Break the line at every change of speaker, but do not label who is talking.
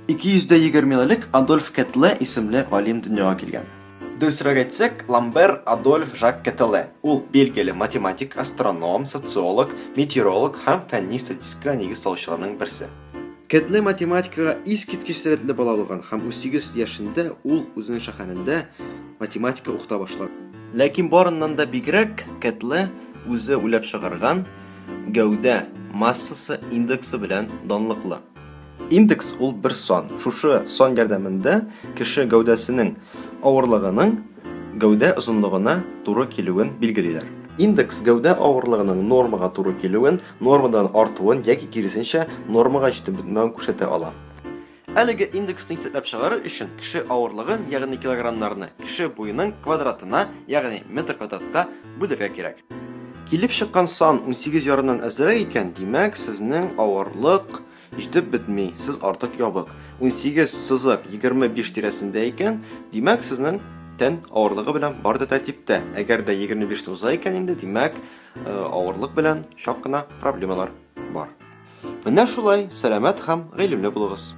220 ел элек Адольф Кетле исемле галим дөньяга килгән. Дөресрәк әйтсәк, Ламбер Адольф Жак Кетеле. Ул бельгияле математик, астроном, социолог, метеоролог һәм фәнни статистикага нигез салучыларның берсе. Кетле математикага искиткеч сәләтле бала булган һәм 18 яшендә ул үзенең шәһәрендә математика укыта башлаган. Ләкин барыннан да бигрәк Кетле үзе уйлап чыгарган гәүдә массасы индексы белән данлыклы. Индекс ул бер сан. Шушы сан ярдәмендә кеше гәүдәсенең авырлыгының гәүдә озынлыгына туры килүен билгелиләр. Индекс гәүдә авырлыгының нормага туры килүен, нормадан артуын яки киресенчә, нормага җитеп бетмәвен күрсәтә ала. Әлеге индексны исәпләп чыгарыр өчен кеше авырлыгын, ягъни килограммнарны, кеше буеның квадратына, ягъни метр квадратка бүлергә кирәк. Килеп чыккан сан 18 ярымнан әзрәк икән, димәк, сезнең авырлык җитеп бетми, сез артык ябык. 18 сызык 25 тирәсендә икән, димәк, сезнең тән авырлыгы белән бар да тәртиптә. Әгәр дә 25 не уза икән инде, димәк, э, авырлык белән чак кына проблемалар бар. Менә шулай, сәламәт һәм гыйлемле булыгыз.